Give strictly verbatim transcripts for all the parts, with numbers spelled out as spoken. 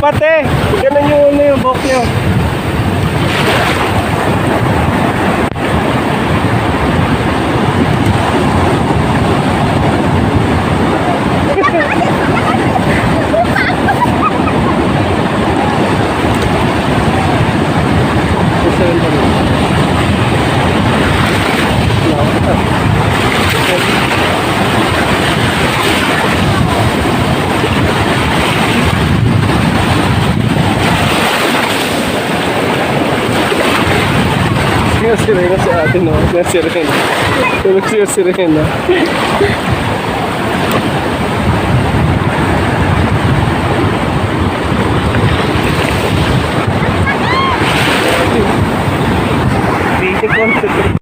Pate, tignan nyo ano yung buhok nyo. Sino si Reyna si ate, no? Sino si Reyna? Sino si Reyna? Video concept.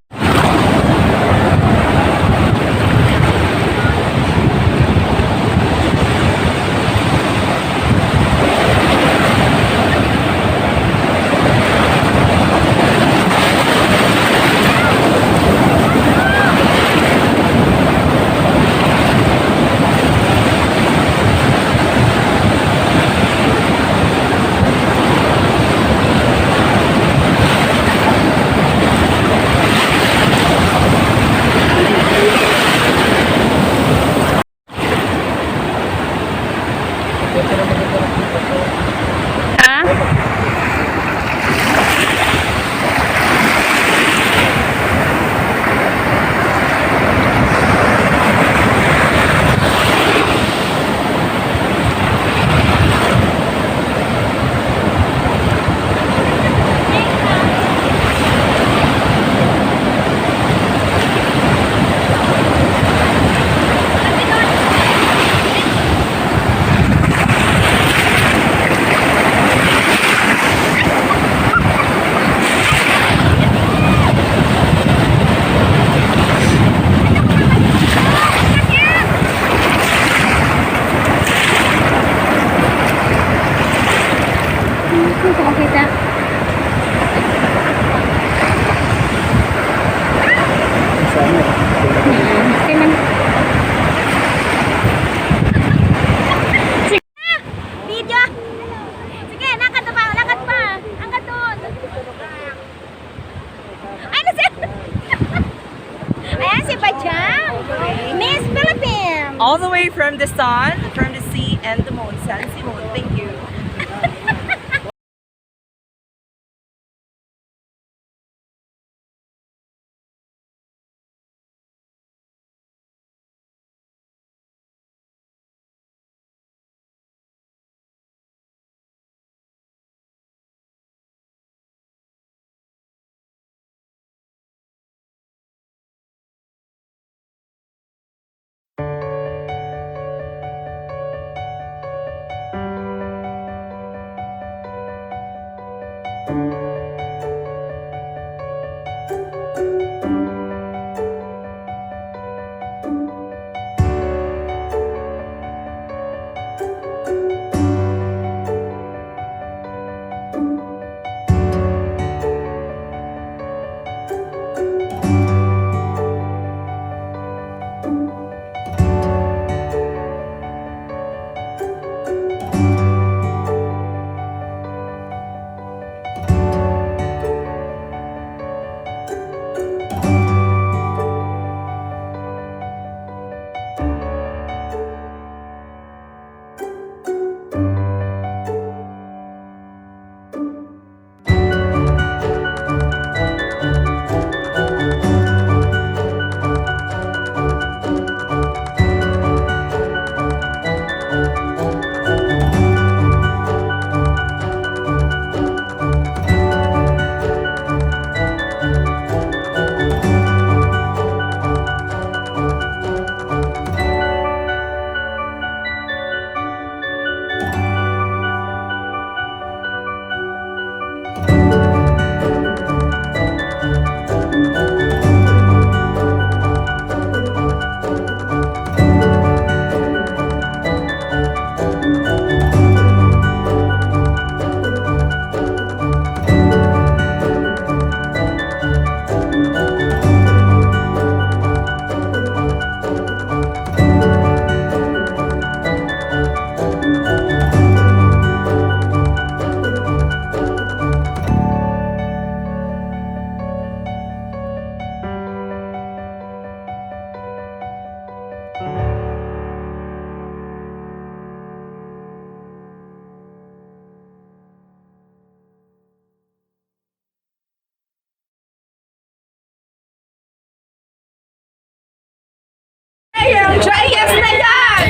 Ha? Gusto ko makita. Saan yun? Mm, okay man. Sige na! Video! Sige, lakad pa, lakad pa. Hanggang doon. Ano si... Ayan si Bajang. Miss Philippines. All the way from the sun, from the sea, and the moon. San Simon. Thank you. Try yes na yan!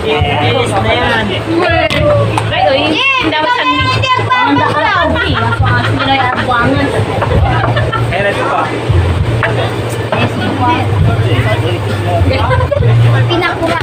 Yes na yan. Ay, oy. Dapat sa hindi ang pangalaw. Ang dahil ang buwangan. Kaya na ito pa. Pinakura.